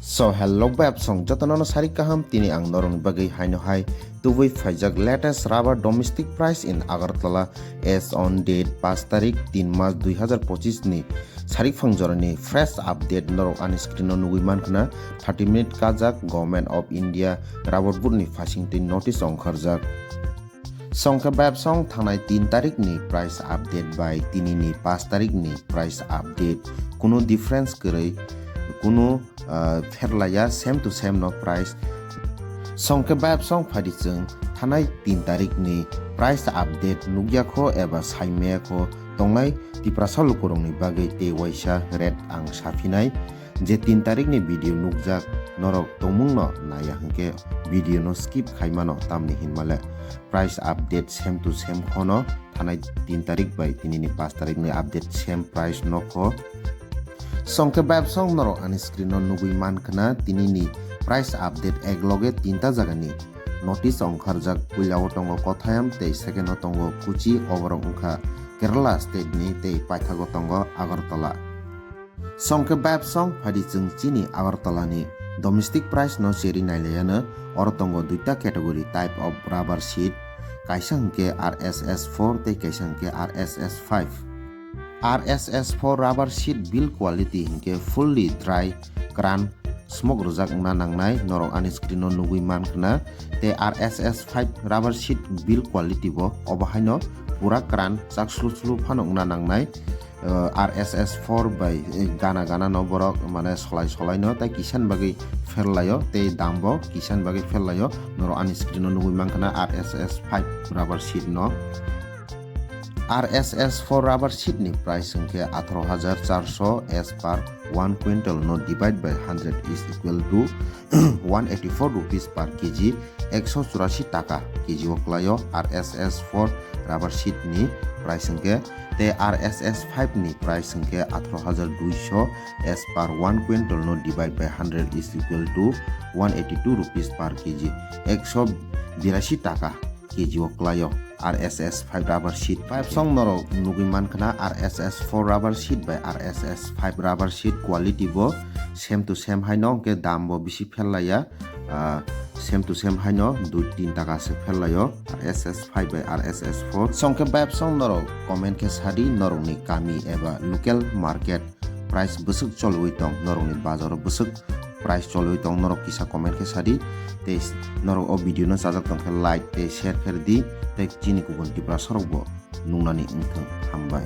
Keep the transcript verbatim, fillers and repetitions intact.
So hello beb song jotono no sarik kaham, tini ang norokni bagwi haino hai tubui phaijak latest rubber domestic price in Agartala as on date paanch tarik tin mas dui hazar pochis ni sarik phang jorani fresh update norok ani screen o nugui mankha na. Thirty minute kajak Government of India rubber board ni phasing twi notice ongkharjak. Songkhe beb song thanai tin tarik ni price update bai tini ni paanch tarik ni price update, kunu difference kwrwi, kunu ah, pherlaiya, same to same no price. Songkhe beb song phaidi chwng thanai tin tarik ni price update nukya kho eba saimaya kho tongnai Tiprasa lukurokni bagwi tei waisa rate ang saphinai. Je tin tarik ni video nukjak norok tongmung no naiya hwnkhe video no skip khaimano, tamni hinmale price update same to same khono thanai tin tarik bai tini ni paanch tarik ni update same price no kho. Songkhe beb song norok ani screen o nugui mankha na tini ni price update ek loge tinta jagani notice ongkharjak. Puila o tongo Kottayam tei second o tongo Kochi, oborok wngkha Kerala state ni tei paithago tongo Agartala. Songkhe beb song phaidi chwng chini Agartala ni domestic price no cheri nailaiano. Oro tongo duita category type of rubber sheet, kaisa hwnkhe R S S four tei kaisa hwnkhe R S S five. R S S four rubber sheet build quality hwnkhe fully dry, kran, smoke rwjak wngna nangnai, norok ani screen o nugui mankha na. Tei R S S five rubber sheet build quality bo obo haino pura kran, chak slu slu phano wngna nangnai. Uh, R S S four bai, eh, gana gana no borok mane solai solai no tei kisan bagwi pherlaio tei dam bo kisan bagwi pherlaio. Norok ani screen o nugui mankha na R S S five rubber sheet no. R S S four rubber sheet ni price hwnkhe atharo hajar charso as per one quintal no divide by hundred is equal to one eighty four rupees per K G, ekso churasi taka K G o kwlaio R S S four rubber sheet ni price hwnkhe. Tei R S S five ni price hwnkhe atharo hajar duiso as per one quintal no divide by hundred is equal to one eighty two rupees per K G, ekso birasi taka K G o kwlaio R S S five rubber sheet. Beb song norok nugui mankha na R S S four rubber sheet bai R S S five rubber sheet quality bo same to same haino, hwnkhe dam bo bisi pherlaiya, ah, same to same haino dui tin taka se pherlaio R S S five bai R S S four. Songkhe beb song norok comment khe sadi, norokni kami eba local market price bwswk cholwi tong, norokni bazaro bwswk price cholwi tong, norok kisa comment khe sadi. Tei norok o video no chajak tongkhe like tei share khe rwdi, tei chini kubun Tiprasa rok bo nungnani wngthong. Hambai.